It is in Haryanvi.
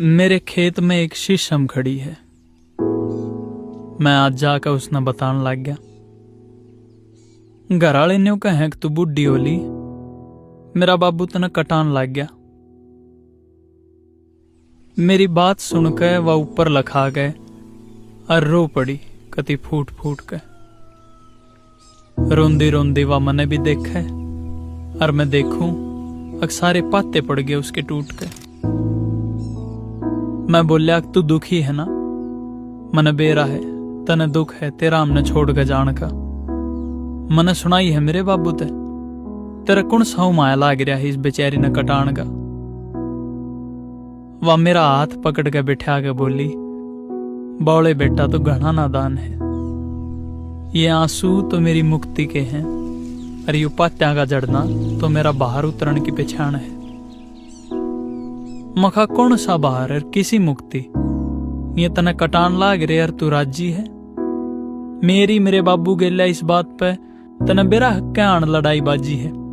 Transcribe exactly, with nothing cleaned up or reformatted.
मेरे खेत में एक शीशम खड़ी है। मैं आज जाके उसने बतान लाग गया। घर आले न्यू कहें कि तू बूढ़ी हो ली, मेरा बाबू तने कटान लाग गया। मेरी बात सुनके वह ऊपर लखा गए और रो पड़ी, कती फूट फूट के। रोंदी रोंदी वा मने भी देखे, और मैं देखूं, अक सारे पाते पड़ गए उसके टूट के। मैं बोल्या, "तू दुखी है ना?" मने बेरा है, तने दुख है तेरा हमने छोड़ के जान का। मने सुनाई है मेरे बाबू ते, तेरा कौन सा माया लाग रहा है इस बेचारी ने कटान का? वा मेरा हाथ पकड़ के बिठा के बोली, "बावले बेटा, तू घणा नादान है। ये आंसू तो मेरी मुक्ति के हैं, और यो पात्यां का झड़ना तो मेरा बाहर उतरण की पहचान है।" मखा, "कौन सा बाहर और किसी मुक्ति? ये तने कटान लाग रहे और तू राजी है? मेरी, मेरे बाबू गेल्या इस बात पे तने बेरा हक के आण लड़ाई बाजी है।"